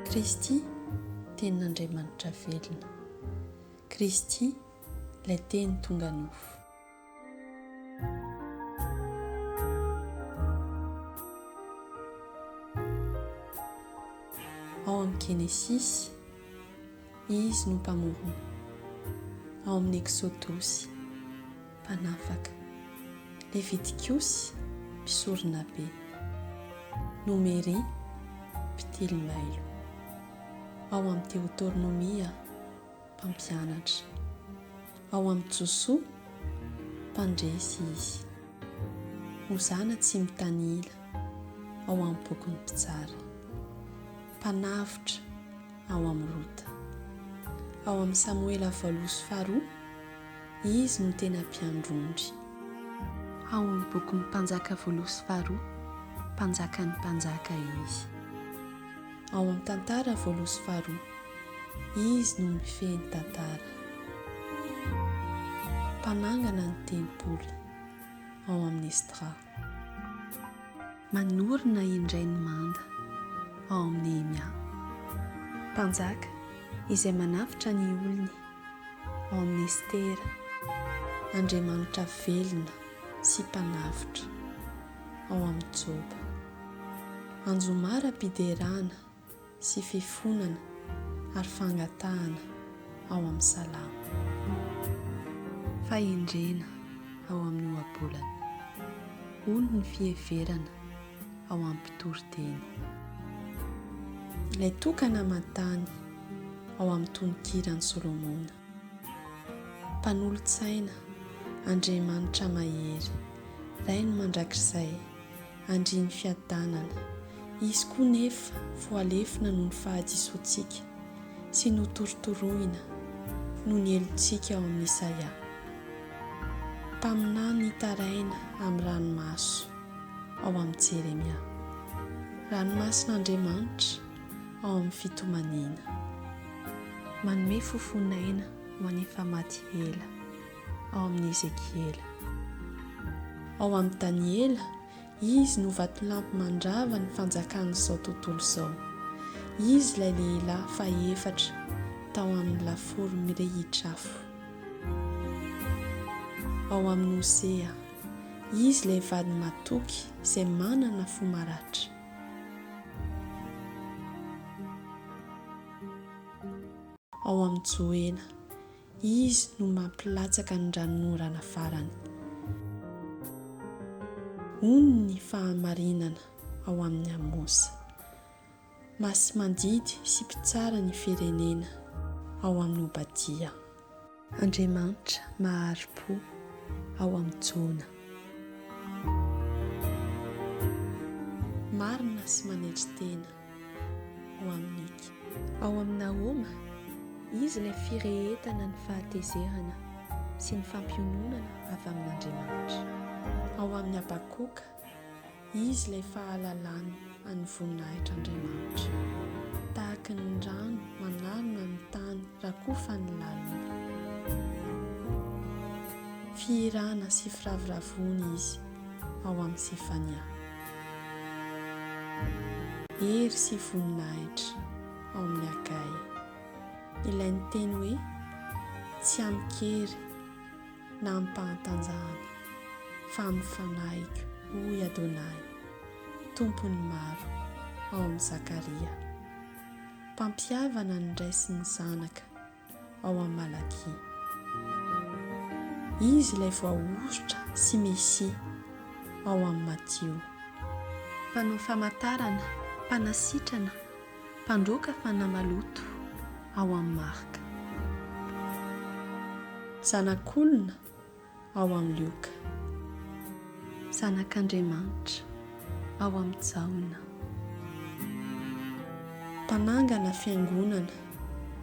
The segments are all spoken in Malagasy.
Kristy, Tenin'Andriamanitra velona. Kristy, Ilay Teny tonga nofo. Ao amin'ny Genesisy, Izy no Mpamorona. Ao amin'ny Eksodosy, Mpanafaka. Levitikosy, Mpisoronabe. Nomery, Mpitily mailo. Ao amin'ny Deotornomia, Mpampianatra. Ao amin'i Josoa, Mpandresy izy. Hozana tsy mitanila, ao amin'ny bokin'ny Mpitsara. Mpanavotra, ao amin'ny Rota. Ao amin'ny Samoela voaloha sy faharoa, izy no tena mpiandry ondry. Ao amin'ny bokin'ny Mpanjaka voaloha sy faharoa, Mpanjakan'ny mpanjaka izy. Ao amin'ny Tantara voaloha sy faharoa, izy no mifehy ny tantara. Mpanangana ny tempoly, ao amin'ny Esdra. Manorina indray ny manda, ao amin'i Nehemia. Mpanjaka, izay manavotra ny olony, ao amin'i Estera. Andriamanitra velona sy Mpanavotra, ao amin'i Joba. Anjomara-piderana sy fifonana ary fangatahana ao amin'ny Salamo. Fahendrena ao amin'ny Ohabolana. Olon'ny fiheverana ao amin'ny Mpitoriteny. Ilay tokana aman-tany ao amin'ny Tononkiran'i Solomona. Mpanolo-tsaina, Andriamanitra mahery, Rain'ny mandrakizay. Andrian'ny fiadanana. Izy koa nefa voalefona noho ny fahadisoantsika, sy notorotoroina noho ny helotsika ao amin'i Isaia. Mpaminany nitaraina amin'ny ranomaso ao amin'i Jeremia. Ranomason'Andriamanitra ao amin'ny fitomaniana. Manome fofon'aina ho an'ny efa maty ela. ao amin'i Ezekiela. Ao amin'i Daniela, izy no vatolampy mandrava ny fanjakan'izao tontolo izao. Izy ilay lehilahy fahefatra tao amin'ny lafaoro mirehitr'afo. Ao amin'i Hosea, izy ilay vady matoky izay manana fo maratra. Ao amin'i Joela, Izy no mampilatsaka ny ranonorana farany. Hono ny fahamarinana ao amin'i Amosa. Masi-mandidy sy mpitsara ny firenena ao amin'i Obadia. Andriamanitra mahari-po ao amin'i Jona. Marina sy manetry tena. Ao amin'i Mika. Ao amin'i Nahoma, izy ilay firehetana ny fahatezerana sy ny fampiononana avy amin'Andriamanitra. Ao amin'i Habakoka, izy ilay fahalalana an'ny voninahitr'Andriamanitra. Tahaka ny rano manarona ny tany rakofan'ny lalina. Fihirana sy firavoravoana izy ao amin'i Zefania. Hery sy voninahitra ao amin'i Hagay. Ilay niteny hoe, Tsy amin-kery na amim-pahatanjahana, fa amin'ny fanahiko, hoy Adonai, Tompon'ny maro, ao amin'i Zakaria. Mpampihavana ny ray sy ny zanaka. ao amin'i Malakia. Izy ilay voahosotra sy Mesia ao amin'i Matio. Mpanao famantarana, mpanasitrana, mpandroaka fanahy maloto ao amin'i Marka. Zanak'olona ao amin'i Lioka. Zanak'Andriamanitra, ao amin'i Jaona. Mpanangana fiangonana,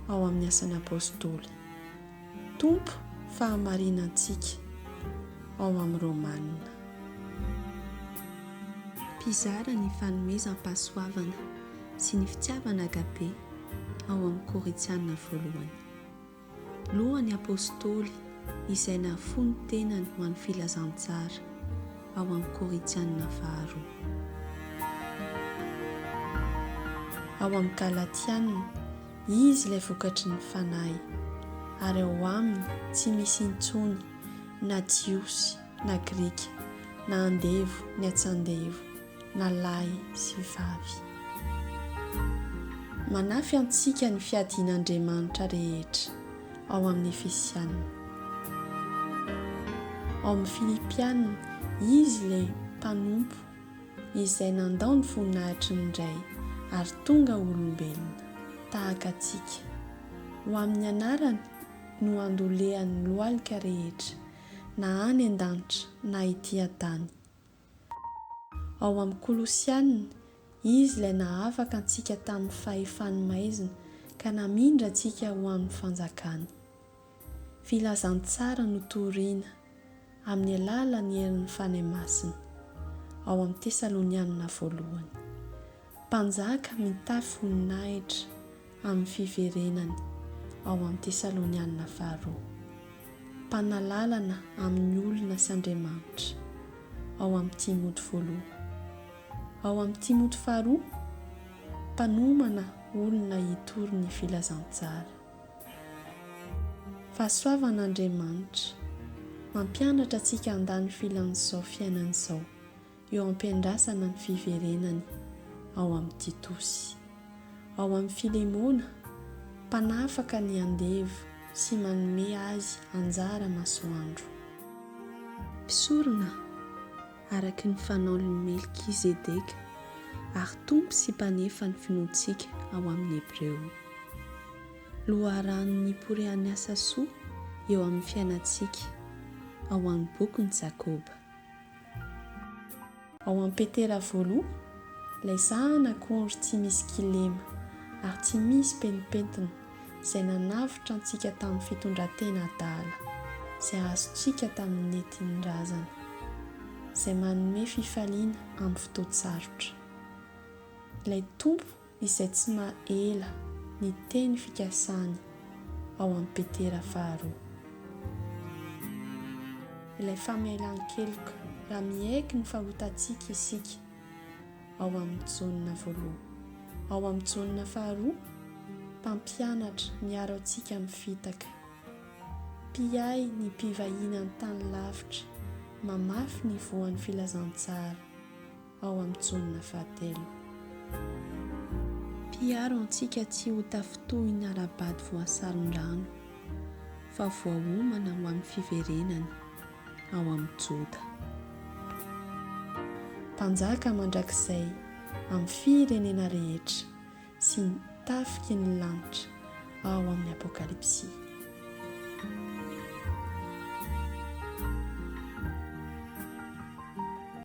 ao amin'ny Asan'ny Apostoly. Tompo fahamarinantsika, ao amin'ny Romana. Mpizara ny fanomezam-pahasoavana sy ny fitiavana agape, ao amin'ny Korintiana voalohany. Lohan'ny Apostoly izay nahafoy ny tenany ho an'ny filazantsara, ao amin'ny Korintiana faharoa. Ao amin'ny Galatiana, Izy ilay vokatry ny Fanahy, ary ao Aminy tsy misy intsony na Jiosy na Grika, na andevo ny tsy andevo, na lahy sy vavy. Manafy antsika ny fiadian'Andriamanitra rehetra ao amin'ny Efesiana. Ao amin'ny Filipiana, Izy ilay Mpanompo izay nandao ny voninahitry ny Ray ary tonga olombelona, tahaka antsika. Ho amin'ny anarany no andolehan'ny lohalika rehetra, na any an-danitra na ety an-tany. Ao amin'ny Kolosiana, Izy ilay nahafaka antsika tamin'ny fahefan'ny maizina ka namindra antsika ho amin'ny fanjakany. Filazantsara notorina amin'ny alalan'ny herin'ny Fanahy Masina, ao amin'ny Tesalonianina voalohany. Mpanjaka mitafy voninahitra amin'ny fiverenany, ao amin'ny Tesalonianina faharoa. Mpanalalana amin'ny olona sy Andriamanitra, ao amin'ny Timoty voaloha. Ao amin'ny Timoty faharoa, mpanomana olona hitory ny filazantsara. Fahasoavan'Andriamanitra, mampianatra antsika handà ny filan'izao fiainana izao eo am-piandrasana ny fiverenany ao amin'i Titosy. Ao amin'i Filemona, mpanafaka ny andevo sy manome azy anjara masoandro. Mpisorona, araka ny fanaon'i Melkizedeka, ary Tompo sy Mpanefa ny finoantsika ao amin'ny Hebreo. Loharano niporehan'ny asa soa eo amin'ny fiainantsika, ao amin'ny bokin'i Jakoba. Ao amin'i Petera voaloha, ilay zanak'ondry tsy misy kilema ary tsy misy pentipentina izay nanavotra antsika tamin'ny fitondran-tena adala izay azontsika tamin'ny nentin'ny razana, izay manome fifaliana amin'ny fotoan-tsarotra. Ilay Tompo izay tsy maha ela ny teny fikasany ao amin'i Petera faharoa. Ilay famelan-keloka raha miaiky ny fahotantsika isika ao amin'i Jaona voaloha. Ao amin'i Jaona faharoa, mpampianatra miaro antsika amin'ny fitaka. Mpiahy ny mpivahiny an-tany lavitra, mamafy ny voan'ny filazantsara. ao amin'ny Jaona fahatelo. Mpiaro antsika tsy ho tafintohina ara-bady voasaron-drano, fa voaomana ho amin'ny fiverenany ao amin'ny Joda. Mpanjaka mandrakizay amin'ny firenena rehetra sy ny tafiky ny lanitra ao amin'ny Apokalypsy.